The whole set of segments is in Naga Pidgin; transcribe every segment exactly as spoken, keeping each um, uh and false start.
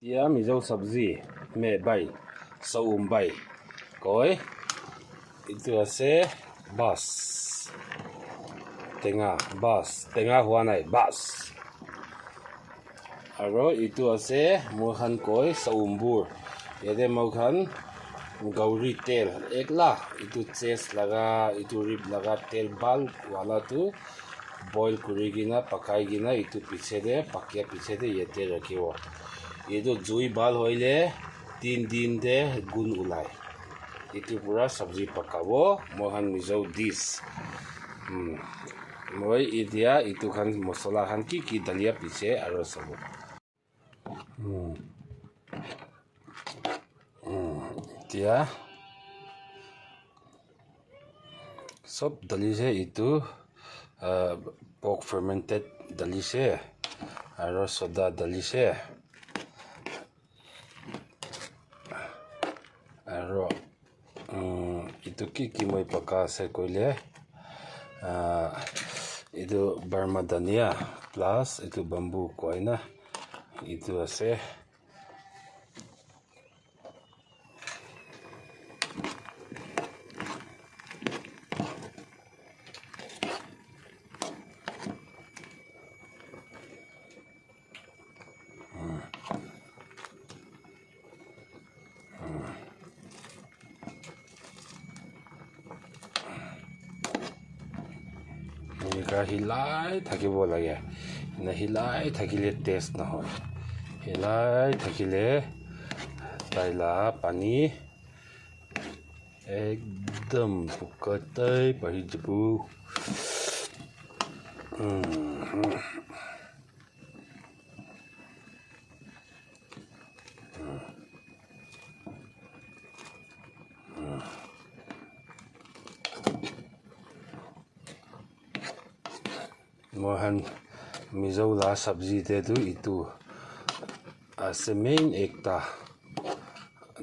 Tia Mizo sabji me bai, saum bai koi. Itu ase bas. Tenga, bas. Tenga hua nai, bas. Aro itu ase moi khan koi saumbur. Yate moi khan gauri tel ekla itu chest laga, itu rib laga tel bhal wala tu boil kuri kena pakai kena itu piche te, pakia piche te yate rakhibo. Itu jui bhal hoile tin din te gun ulai. Itu pura sabji pakabo, moi khan Mizo dish. Hmm. Moi itya itu khan masala khan ki ki dalia piche aro sabo. Hmm. Hmm. Itya sob dalise itu, ah, pork fermented dalise aro soda dalise. Aro, um, itu ki ki moi paka ase koile, ah, itu Burma dhania plus itu bamboo koi na, itu ase. Enika hilai thakibo lage. Na hilai thakile taste nahoi. Hilai thakile taila pani ekdam pukatai pahi jibu. Mm. Moi khan Mizo la sabji te tu itu ase main ekta.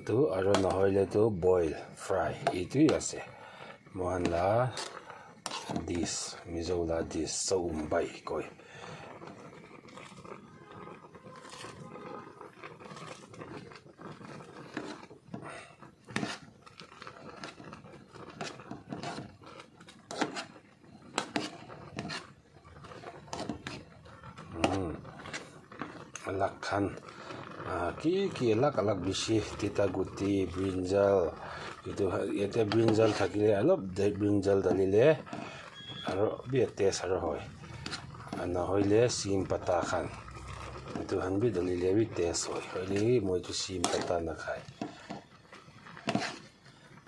Tu aro nahoile tu boil, fry, itu ase. Moi khan la dish, Mizo la dish, saum bai koi. Alak khan, ah, ki ki alak alak bishi, tita guti, brinjal, itu yate brinjal thakile alop de brinjal dalile aro bi taste aro hoi. Ah, nahoile sim pata khan, itu khan bi dalile bi taste hoi. Hoile bi moi tu sim pata nakhai.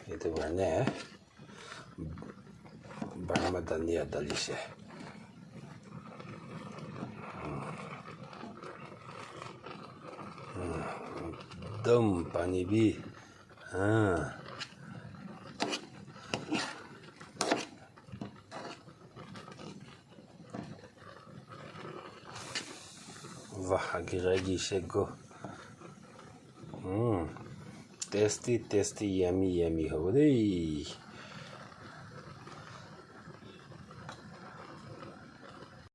Itu karne Burma dhania dalise. Dum pani bi. Ha. Wah, agirai gise go. Hmm. Tasty, tasty, yummy, yummy hobo dei.